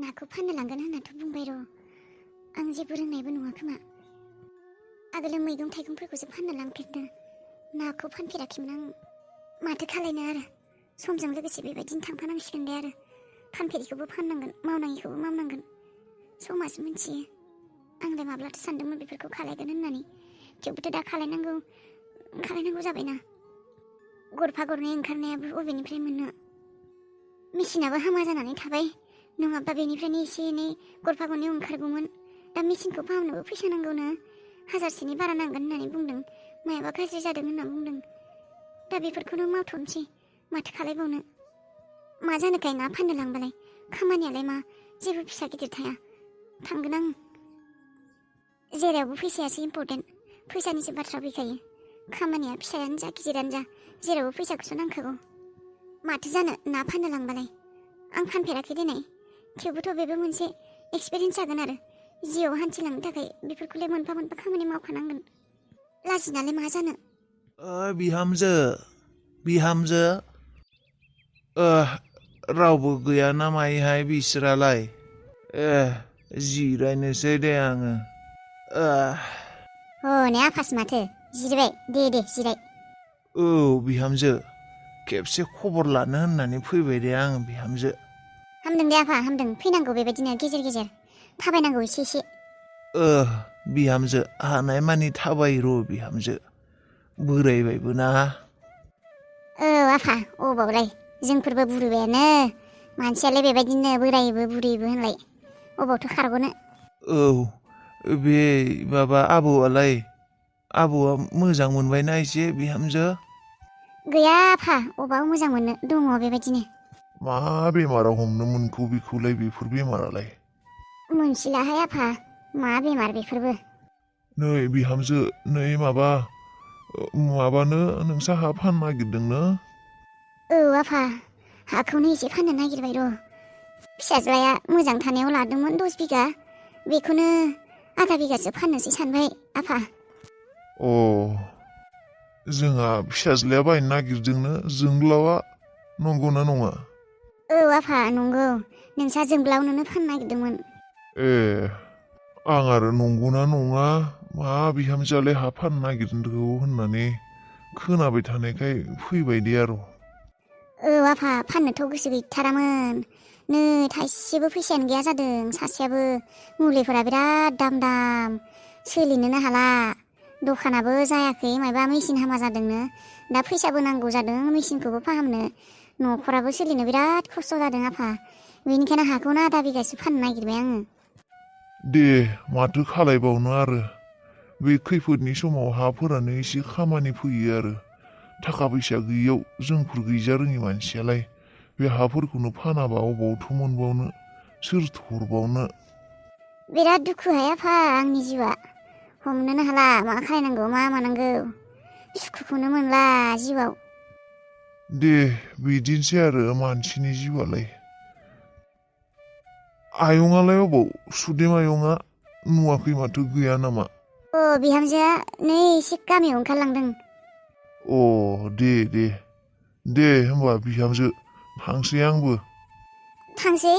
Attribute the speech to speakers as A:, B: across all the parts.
A: नाखौ फाननो लांगोन होननाथ' बुंबाय र'। आं जेबो रोंनायबो नङा खोमा। आगोलो मैगं थाइगंफोरखौसो फाननो लांफेरदों। नाखौ फानफेराखैमोन आं। माथो खालायनो आरो। समजों लोगोसे बेबायदिनो थांफानांसिगोन दे आरो। फानफेरिखौबो फाननांगोन, मावनाङिखौबो मावनांगोन। समासो मिथियो। आंलाय माब्लाथो सानदोंमोन बेफोरखौ खालायगोन होननानै। थेवबोथ' दा खालायनांगौ जाबायना। गरफा गरनै ओंखारनायाबो अबेनिफ्राय मोननो। मेचिनाबो हामा जानानै थाबाय। नङाबा बेनिफ्रायनो एसे एनै गरफा गरनै ओंखारगौमोन। दा मेचिनखौ फाहामनोबो फैसा नांगौनो। 1000सेनि बारा नांगोन होननानै बुंदों। मायाबा गाज्रि जादों होनना बुंदों। दा बेफोरखौनो मावथ'नोसै। माथो खालायबावनो। मा जानोखाय ना फाननो लांबालाय? खामानियालाय मा? जेबो फिसा गिदिर थाया। थांगोन आं। जेरावबो फैसायासो इम्पर्टेन्ट। फैसानिसो बाथ्रा फैखायो। खामानिया फिसायानो जा गिदिरानो जा जेरावबो फैसाखौसो नांखागौ। माथो जानो ना फाननो लांबालाय? आं फानफेराखै दिनै। थेवबोथ' बेबो मोनसे एक्सपिरियेन्स जागोन आरो। जिउआव हान्थिलांनो थाखाय बेफोरखौलाय मोनफा मोनफा खामानि मावखानांगोन। लाजिनालाय मा जानो?
B: बिहामजो रावबो गैया ना मायोहाय बिसोरालाय? जिरायनोसै दे आङो।
A: हनै आफासो माथो। जिरायबाय? दे जिराय।
B: औ बिहामजो, खेबसे खबर लानो होननानै फैबाय दे आङो बिहामजो।
A: हामदों दे आफा, हामदों। फैनांगौ बेबायदिनो गेजेर गेजेर। थाबायनांगौ एसे।
B: बिहामजो, हानाय मानि थाबाय र' बिहामजो। बोरायबायबो ना।
A: औ आफा, अबावलाय। जोंफोरबो बुरिबायानो। मानसियालाय बेबायदिनो बोरायोबो बुरियोबो होनलाय। अबावथ' खारग'नो।
B: औ, बे माबा आबौआलाय? आबौआ मोजां मोनबायना एसे बिहामजो?
A: गैया आफा, अबाव मोजां मोननो। दङ बेबायदिनो।
B: मा बेमाराव हमनो मोनखो बेखौलाय, बेफोर बेमारालाय?
A: मोनथिलाहाय आफा, मा बेमार बेफोरबो।
B: नै बिहामजो, नै माबानो नोंसा हा फाननो नागिरदोंनो?
A: औ आफा, हाखौनो एसे फाननो नागिरबाय र'। फिसाज्लाया मोजां थानायाव लादोंमोन 10 बिगा। बेखौनो आधा बिगासो फाननोसै सानबाय आफा।
B: जोंहा फिसाज्लाया बायनो नागिरदोंनो जोंग्लावआ, नंगौना नङा?
A: औ आफा नंगौ, नोंसा जोंब्लावनोनो फाननो नागिरदोंमोन।
B: आं आरो नंगौना नङा, मा बिहामजोआलाय हा फाननो नागिरदों होननानै खोनाबाय थानायखाय फैबाय दे आरो।
A: औ आफा, फाननोथ' गोसो गैथारामोन। नै थाइसेबो फैसायानो गैया जादों सासेयाबो। मुलिफोरा बिराद दाम। सोलिनोनो हाला। दखानाबो जायाखै, मायबा मेचिन हामा जादोंनो। दा फैसाबो नांगौ जादों मेचिनखौबो फाहामनो। न'खराबो सोलिनो बिराद खस्थ' जादों आफा। बेनिखायनो हाखौनो आधा बिगासो फाननो नागिरबाय आङो।
B: दे माथो खालायबावनो आरो। बे खैफोदनि समाव हाफोरानो एसे खामानि फैयो आरो। थाखा फैसा गैयियाव जोंफोर गैजा रोङि मानसियालाय बे हाफोरखौनो फानाबा अबावथ' मोनबावनो, सोरथो हरबावनो।
A: बिराद दुखुहाय आफा आंनि जिउआ। हमनोनो हाला मा खालायनांगौ मा मानांगौ। सुखुखौनो मोनला जिउआव।
B: दे बिदिनोसै आरो मानसिनि जिउआलाय। आयंआलाय अबाव? सुदेम आयंआ नुवाखै माथो, गैया नामा?
A: बिहामजोआ नै एसे गामियाव ओंखारलांदों।
B: दे होमबा बिहामजो, थांसै आंबो।
A: थांसै?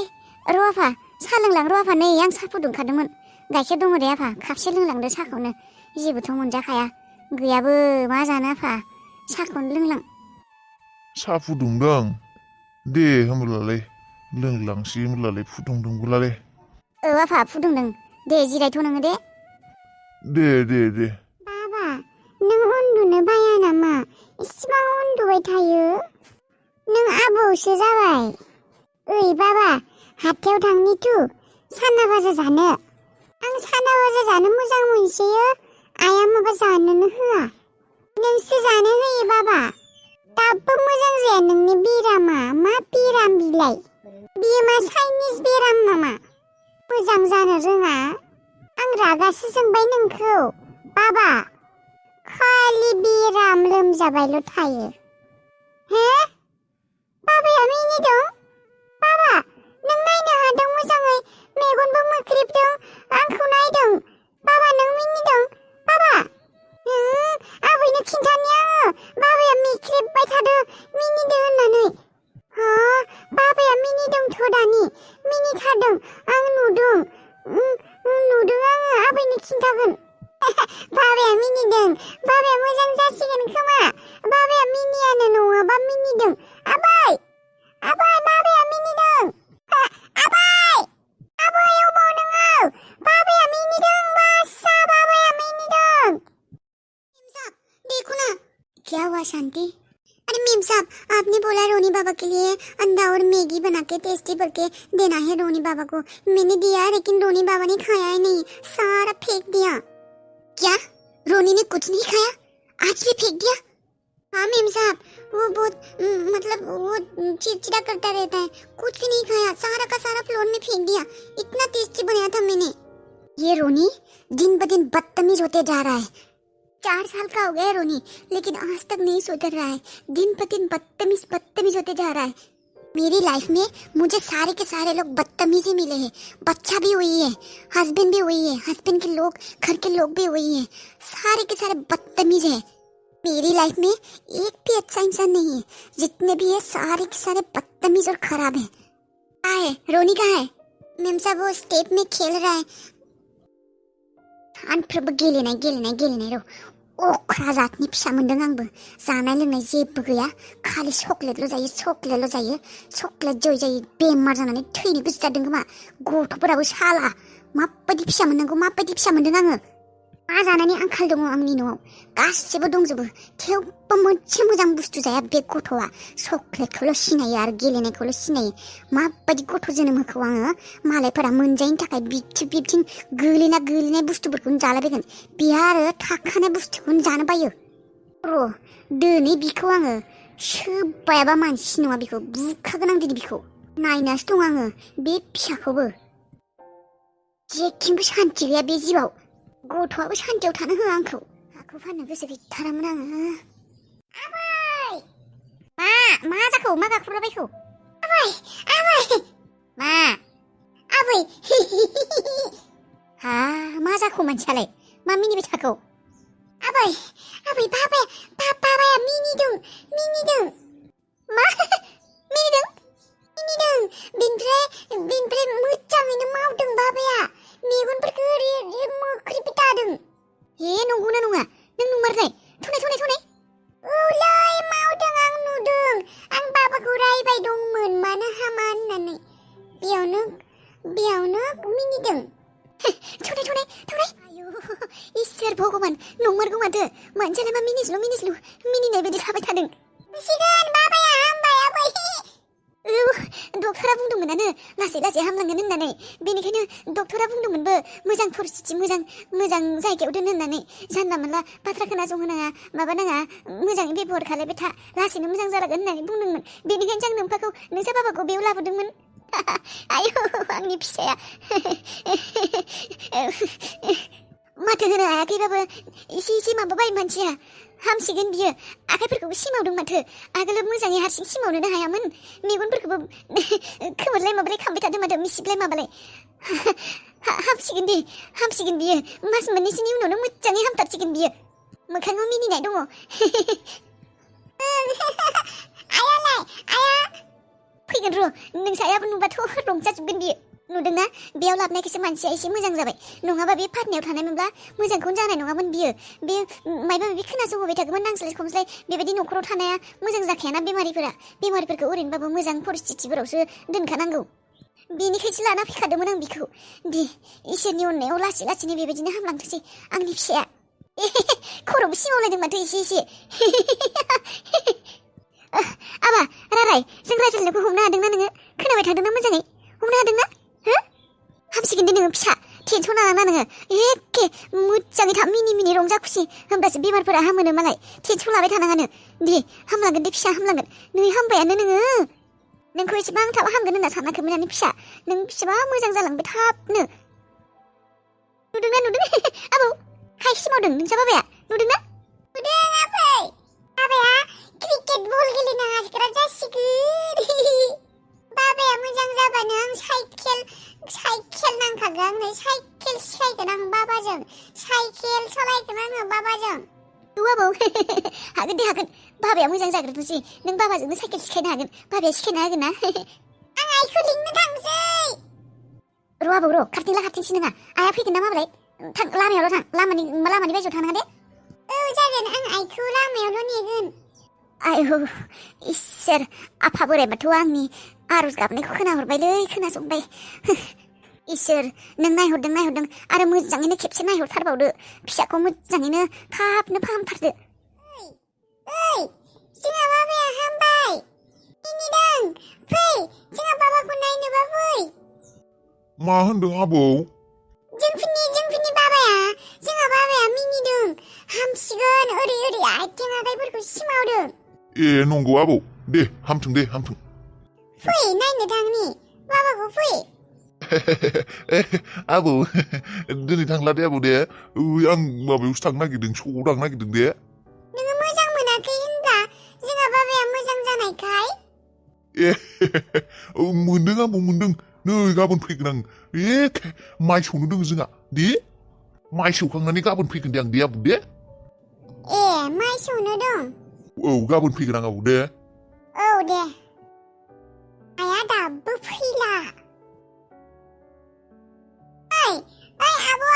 A: र' आफा, साहा लोंलां र' आफा। नै आं साहा फुदुंखादोंमोन। गाइखेर दङ दे आफा, कापसे लोंलांदो साहाखौनो। जेबोथ' मोनजाखाया। गैयाबो मा जानो आफा, साहाखौनो लोंलां।
B: साहा फुदुंदों? दे होमब्लालाय लोंलांसै होमब्लालाय, फुदुंदोंब्लालाय।
A: औ आफा फुदुंदों। दे जिरायथ' नोङो दे।
B: दे।
A: बाबा, नों उन्दुनो बाया नामा? इसिबां उन्दुबाय थायो। नों आबौसो जाबाय। ओइ बाबा, हाथायाव थांनि थु साना भाजा जानो। आं साना भाजा जानो मोजां मोनसोयो। आइया माबा जानोनो होआ। नोंसो जानो होयो बाबा। दाबो मोजां जाया नोंनि बेरामा। मा बेराम बिलाय? बियो मा चाइनिस बेराम नामा? मोजां जानो रोङा। आं रागासो जोंबाय नोंखौ बाबा। खालि बेराम लोमजाबायल' थायो। हे? बाबाया मिनिदों? बाबा, नों नायनो हादों मोजाङै? मेगनबो मोख्रेबदों, आंखौ नायदों। बाबा नों मिनिदों? बाबा? आबैनो खिन्थानि आङो। बाबाया मेख्रेबबाय थादों मिनिदों होननानै। बाबाया मिनिदोंथ' दानि। मिनिथारदों खोनादों आं नुदों नुदों आङो आबैनो खिन्थागोन बाबाया मिनिदों बाबाया मोजां जासिगोन खोमा बाबाया मिनियानो नङाबा मिनिदों आबै बाबाया मिनिदों आबै अबाव नोङो बाबाया मिनिदों बासा बाबाया मिनिदों मेम साहब देखो ना क्या हुआ शांति अरे मेम साहब आपने बोला रोनी बाबा के लिए अंडा और मैगी बना के टेस्टी करके देना है रोनी बाबा को मैंने दिया लेकिन रोनी बाबा ने खाया ही नहीं सारा फेंक दिया क्या रोनी ने कुछ नहीं खाया आज भी फेंक दिया हाँ मेम साहब वो बहुत मतलब वो चिड़चिड़ा करता रहता है कुछ भी नहीं खाया सारा का सारा फ्लोर में फेंक दिया इतना टेस्टी बनाया था मैंने ये रोनी दिन ब दिन बदतमीज होते जा रहा है 4 साल का हो गया है रोनी लेकिन आज तक नहीं सुधर रहा है दिन ब दिन बदतमीज होते जा रहा है मेरी लाइफ में मुझे सारे के सारे लोग बदतमीज ही मिले हैं बच्चा भी हुई है हस्बैंड भी हुई है हस्बैंड के लोग घर के लोग भी हुई हैं सारे के सारे बदतमीज हैं मेरी लाइफ में एक भी अच्छा इंसान नहीं है जितने भी है सारे के सारे बदतमीज और खराब है कहाँ है रोनी कहाँ है मैम साहब वो स्टेप में खेल रहा है सानफ्रोमबो गेलेनाय र' अख्रा जातनि फिसा मोनदों आंबो जानाय लोंनाय जेबो गैया खालि चक्लेटल' जायो चक्लेट जय जायो बेमार जानानै थैनो गोसो जादों खोमा गथ'फोराबो साला माबायदि फिसा मोननांगौ माबायदि फिसा मोनदों आङो मा जानायनि आंखाल दङ आंनि न'आव गासिबो दंजोबो थेवबो मोनसे मोजां बुस्थु जाया बे गथ'आ चक्लेटखौल' सिनायो आरो गेलेनायखौल' सिनायो माबायदि गथ' जोनोम होखौ आङो मालायफोरा मोनजायैनि थाखाय बिबथिं गोलैनाय बुस्थुफोरखौनो जालाबायगोन बिहा आरो थाखानाय बुस्थुखौनो जानो बायो र' दिनै बिखौ आङो सोबायाबा मानसि नङा बिखौ बुखागोन आं दिनै बिखौ नायनासो दं आङो बे फिसाखौबो जेथिंबो सान्थि गैया बे जिउआव गथ'आबो सान्थियाव थानो होआ आंखौ हाखौ फाननो गोसो गैथारामोन आङो आबै मा जाखौ मा गाख्रबलाबायखौ आबै हा मा जाखौ मानसियालाय मा मिनिबाय थाखौ आबै बाबाया मिनिदों मा मिनिदों बेनिफ्राय मोजाङैनो मावदों बाबाया मेगनफोरखौ ओरै मोख्रि पिटादों हे नंगौना नङा नों नुमारनाय थनाय औलै मावदों आं नुदों आं बाबाखौ रायबाय दंमोन मानो हामा होननानै बेयावनो मिनिदों थनाय आयु इसोर भगवान नंमारगौ माथो मानसियालाय मा मिनिस्लु मिनिनाय बायदि थाबाय थादों सिगोन बाबाया हामबाय आबै डक्टरा बुंदोंमोनानो लासै हामलांगोन होननानै बेनिखायनो डक्टरा बुंदोंमोनबो मोजां परिस्थिति मोजां जायगायाव दोन होननानै जानला मोनला बाथ्रा खोनासंनो नाङा माबा नाङा मोजाङै बेबहार खालायबाय था लासैनो मोजां जालांगोन होननानै बुंदोंमोन बेनिखायनो आं नोंसा बाबाखौ बेयाव लाबोदोंमोन आयौ आंनि फिसाया माथो होनो हायाखैबाबो एसे माबाबाय मानसिया हामसिगोन बियो आखाइफोरखौबो सिमावदों माथो आगोल मोजाङै हारसिं सिमावनोनो हायामोन मेगनफोरखौबो खोमोरलाय खामबाय थादों माथो मिसिबलाय माबालाय हामसिगोन बियो मास मोननैसोनि उनावनो मोजाङै हामथारसिगोन बियो मोखाङाव मिनिनाय दङ आया फैगोन र' नोंसायाबो नुबाथ' रंजाजोबगोन बियो नुदोंना बेयाव लाबोनायखायसो मानसिया एसे मोजां जाबाय नङाबा बे फारनायाव थानायमोनब्ला मोजांखौनो जानाय नङामोन बियो बे माबा माबि खोनासंहोबाय थागौमोन नांज्लाय खमज्लाय बेबायदि न'खराव थानाया मोजां जाखायाना बेमारिफोरखौ ओरैनोबाबो मोजां परिस्थितिफोरावसो दोनखानांगौ बेनिखायसो लाना फैखादोंमोन आं बिखौ दे इसोरनि अननायाव लासैनो बेबायदिनो हामलांथोंसै आंनि फिसाया खर'बो सिमावलायदों माथो एसे आबा राराय जों रायज्लायनायखौ हमनो हादोंना नोङो खोनाबाय थादोंना मोजाङै हमनो हादोंना हामसिगोन दे नोङो फिसा टेनसन लानाङा नोङो एखे मोजाङै थाब मिनि रंजा खुसि होमब्लासो बेमारफोरा हामोनो मालाय टेनसन लाबाय थानाङानो दे हामलांगोन दे फिसा हामलांगोन नै हामबायानो नोङो नोंखौ एसेबां थाब हामगोन होनना सानाखैमोनानो फिसा नों बेसेबां मोजां जालांबाय थाबनो नुदों आबौ खायखि मावदों नोंसा बाबाया नुदोंना नुदों बाबाया क्रिकेट बल गेलेनो हाग्रा जासिगोन बाबाया मोजां जाबानो आं साइकेल नांखागोन आंनो साइकेल सिखायगोन आं बाबाजों साइकेल सालायगोन आङो बाबाजों आबौ हागोन दे हागोन बाबाया मोजां जाग्रोथोंसै नों बाबाजोंनो साइकेल सिखायनो हागोन बाबाया सिखायना होगोन ना आं आइखौ लिंनो थांसै आबौ र' खारथिंला खारथिंसि नोङा आइया फैगोन ना माबालाय थां लामायावल' थां लामानि बायजोआव थांनाङा दे औ जागोन आं आइखौ लामायावल' नेगोन आयौ इसोर आफा बोराइ बाथौआ आंनि आरज गाबनायखौ खोनाहरबायलै खोनासंबाय इसोर नों नायहरदों आरो मोजाङैनो खेबसे नायहरथारबावदो फिसाखौ मोजाङैनो थाबनो फाहामथारदो ओइ जोंहा बाबाया हामबाय मिनिदों फै जोंहा बाबाखौ नायनोबा फै
B: मा होनदों आबौ
A: जोंफोरनि बाबाया मिनिदों हामसिगोन ओरै आथिं आखाइफोरखौ सिमावदों
B: ए नंगौ आबौ दे हामथों
A: फै नायनो थांनि बाबाखौ फै
B: आबौ दिनै थांला दे आबौ दे आं माबायावसो थांनो नागिरदों स'आव थांनो नागिरदों दे
A: नोङो मोजां मोनाखै होनब्ला जोंहा बाबाया मोजां जानायखाय
B: मोनदों आबौ मोनदों नै गाबोन फैगोन आं माइ सौनो दङ जोंहा दे माइ सौखांनानै गाबोन फैगोन दे आं दे आबौ दे
A: माइ सौनो दं
B: औ गाबोन फैगोन आं आबौ दे
A: औ दे आइया दाबो फैला ओइ आब'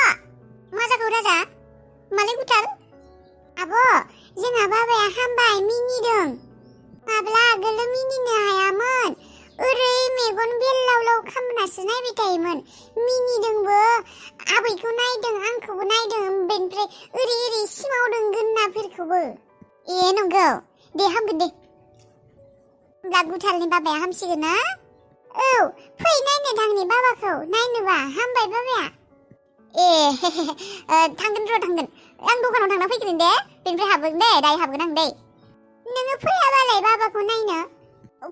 A: मा जाखो राजा मालाय गुथाल आब' जोंहा बाबाया हामबाय मिनिदों माब्ला आगोल मिनिनो हायामोन ओरै मेगन बेललावलाव खामनासो नायबाय थायोमोन मिनिदोंबो आबैखौ नायदों आंखौबो नायदों बेनिफ्राय ओरै सिमावदों गोन्नाफोरखौबो नंगौ दे हामगोन दे होमब्ला गुथालनि बाबाया हामसिगोन ना औ फै नायनो थांनि बाबाखौ नायनोबा हामबाय बाबाया थांगोन आं दखानाव थांना फैगोन दे बेनिफ्राय हाबगोन दे दायो हाबगोन आं दे नोङो फैयाबालाय बाबाखौ नायनो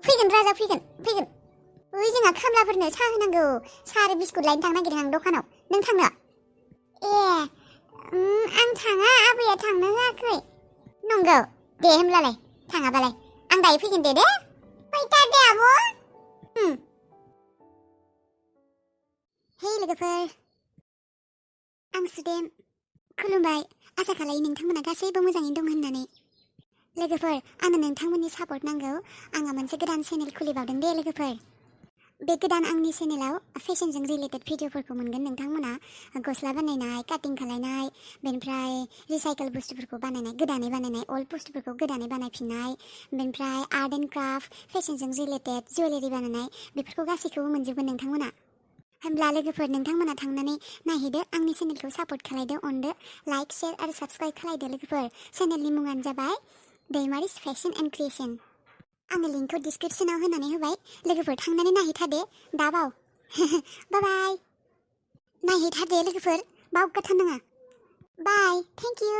A: फैगोन राजा फैगोन जोंहा खामलाफोरनो साहा होनांगौ साहा आरो बिस्कुट लायनो थांनो नागिरदों आं दखानाव नों थांनो आं थाङा आबैया थांनो होआखै नंगौ दे होमब्लालाय थाङाबालाय आं दायो फैगोन दे फैथार दे आब' हे लोगोफोर आं सुदेम खुलुमबाय आसा खालायो नोंथांमोना गासैबो मोजाङैनो दं होननानै लोगोफोर आंनो नोंथांमोननि सापर्ट नांगौ आंहा मोनसे गोदान चेनेल खुलिबावदों दे लोगोफोर बे गोदान आंनि चेनेलाव फेशनजों रिलेटेड भिडिअफोरखौ मोनगोन नोंथांमोना गस्ला बानायनाय काटिं खालायनाय बेनिफ्राय रिसाइकेल बुस्थुफोरखौ बानायनाय गोदानै बानायनाय अल्ड बुस्थुफोरखौ गोदानै बानायफिननाय बेनिफ्राय art and craft फेशनजों related jewellery बानायनाय बेफोरखौ गासैखौबो मोनजोबगोन नोंथांमोना होमब्ला लोगोफोर नोंथांमोना थांनानै नायहैदो आंनि चेनेलखौ सापर्ट खालायदो अनदो लाइक शेयार आरो साबस्क्राइब खालायदो लोगोफोर चेनेलनि मुङानो जाबाय दैमारिस फेशन एन्ड क्रिएशन आङो लिंकखौ डिसक्रिप्शनाव होनानै होबाय लोगोफोर थांनानै नायहैथारदे दाबाव बाय नायहैथारदे लोगोफोर बावगारथारनाङा बाय थेंक इउ